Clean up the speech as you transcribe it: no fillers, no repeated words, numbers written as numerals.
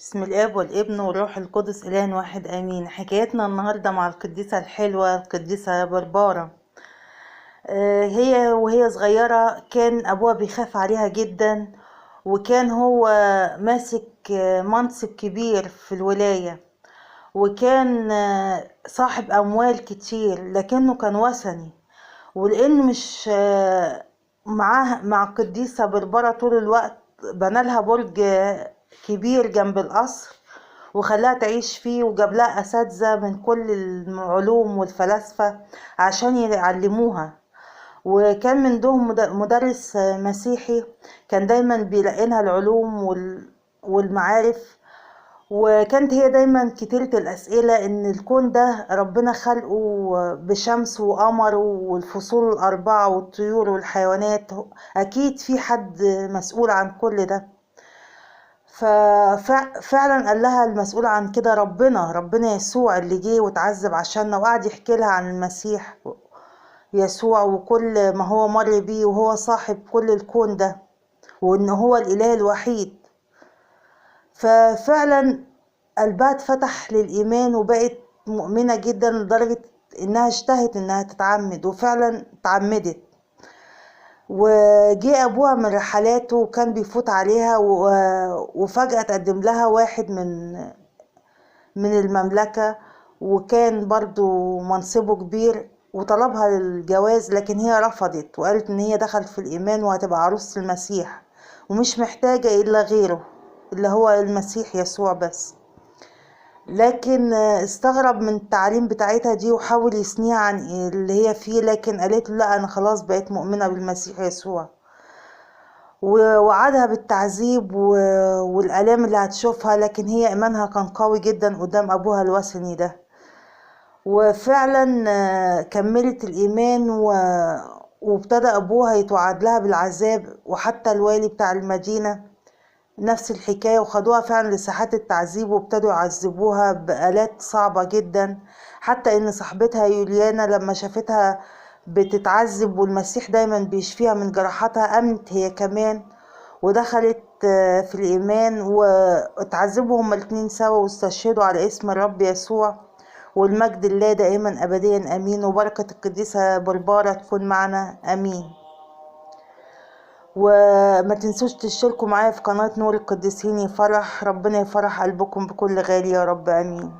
بسم الاب والابن والروح القدس اله واحد امين. حكايتنا النهارده مع القديسه الحلوة القديسه برباره. هي وهي صغيرة كان ابوها بيخاف عليها جدا، وكان هو ماسك منصب كبير في الولاية، وكان صاحب اموال كتير، لكنه كان وثني. ولانه مش مع القديسه بربره طول الوقت، بنالها برج كبير جنب القصر وخلاها تعيش فيه، وجاب لها اساتذة من كل العلوم والفلاسفة عشان يعلموها. وكان من دون مدرس مسيحي كان دايما بيلقنها العلوم والمعارف. وكانت هي دايما كتيرة الأسئلة إن الكون ده ربنا خلقه بشمس وقمر والفصول الأربعة والطيور والحيوانات، أكيد في حد مسؤول عن كل ده. ففعلا قال لها المسؤول عن كده ربنا يسوع اللي جه وتعذب عشاننا، وقعد يحكي لها عن المسيح يسوع وكل ما هو مر بيه، وهو صاحب كل الكون ده، وإن هو الإله الوحيد. ففعلا قلبها اتفتح للإيمان وبقت مؤمنة جدا، لدرجة إنها اشتهت إنها تتعمد، وفعلا اتعمدت. وجه أبوها من رحلاته وكان بيفوت عليها، وفجأة تقدم لها واحد من المملكة، وكان برضو منصبه كبير، وطلبها للجواز، لكن هي رفضت وقالت إن هي دخلت في الإيمان وهتبقى عروسة المسيح ومش محتاجة إلا غيره اللي هو المسيح يسوع بس. لكن استغرب من التعليم بتاعتها دي وحاول يثنيها عن اللي هي فيه، لكن قالت له لا، انا خلاص بقيت مؤمنة بالمسيح يسوع. ووعدها بالتعذيب والآلام اللي هتشوفها، لكن هي ايمانها كان قوي جدا قدام ابوها الوثني ده. وفعلا كملت الايمان، وابتدى ابوها يتوعد لها بالعذاب، وحتى الوالي بتاع المدينة نفس الحكاية، وخدوها فعلا لساحات التعذيب وابتدوا يعذبوها بآلات صعبة جدا. حتى ان صاحبتها يوليانا لما شافتها بتتعذب والمسيح دايما بيشفيها من جراحاتها، امنت هي كمان ودخلت في الايمان، واتعذبوا هما الاتنين سوا واستشهدوا على اسم الرب يسوع. والمجد لله دائما ابديا امين، وبركة القديسة بربارة تكون معنا امين. وما تنسوش تشتركوا معايا في قناة نور القديسين يفرح، ربنا يفرح قلبكم بكل غالي يا رب امين.